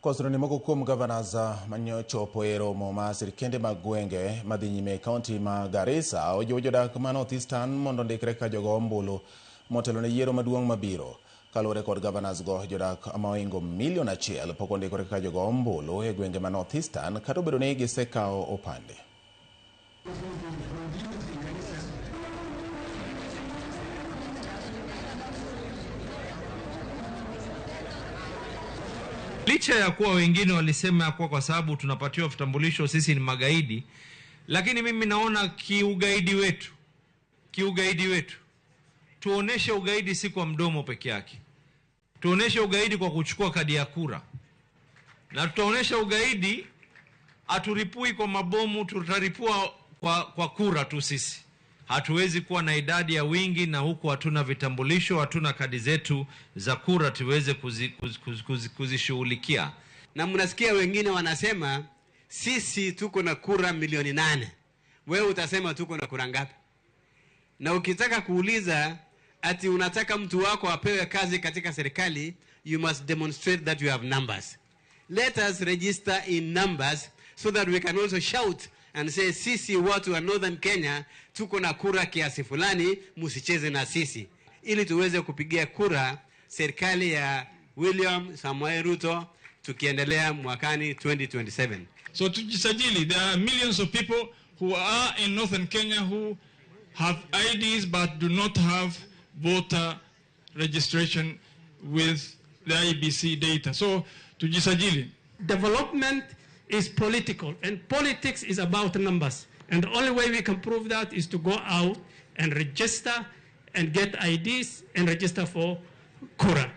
Kosro ni moko kuom governors manyochopo e romo ma sirkende mag gwenge madhi nyime e kaunti ma Garissa ojiwo jodak ma North Eastern mondo ondikre ka jogo ombulu motelo ne yiero maduong' mabiro. Kaluwore kod governors go, jodak ma ohingo milion achiel pok ondikore kaka jogo ombulu e gwenge ma North Eastern kata obedo ni gisekawo opande. Licha ya kuwa wengine walisema ya kuwa kwa sababu tunapatiwa vitambulisho sisi ni magaidi, lakini mimi naona kiugaidi wetu tuoneshe ugaidi si kwa mdomo peke yake, tuoneshe ugaidi kwa kuchukua kadi ya kura, na tutaonesha ugaidi, haturipui kwa mabomu, tutaripua kwa kura tu. Sisi hatuwezi kuwa na idadi ya wingi na huku hatuna vitambulisho, hatuna kadi zetu za kura tuweze kuzishughulikia. Na mnasikia wengine wanasema sisi tuko na kura milioni 8. Wewe utasema tuko na kura ngapi? Na ukitaka kuuliza ati unataka mtu wako apewe kazi katika serikali, you must demonstrate that you have numbers. Let us register in numbers so that we can also shout and say, sisi watu wa Northern Kenya tuko na kura kiasi fulani, msicheze na sisi, ili tuweze kupigia kura serikali ya William Samoei Ruto tukiendelea mwakani 2027. So tujisajili, there are millions of people who are in northern Kenya who have IDs but do not have voter registration with the IEBC data. So tujisajili. Development is political, and politics is about numbers. And the only way we can prove that is to go out and register and get IDs and register for kura.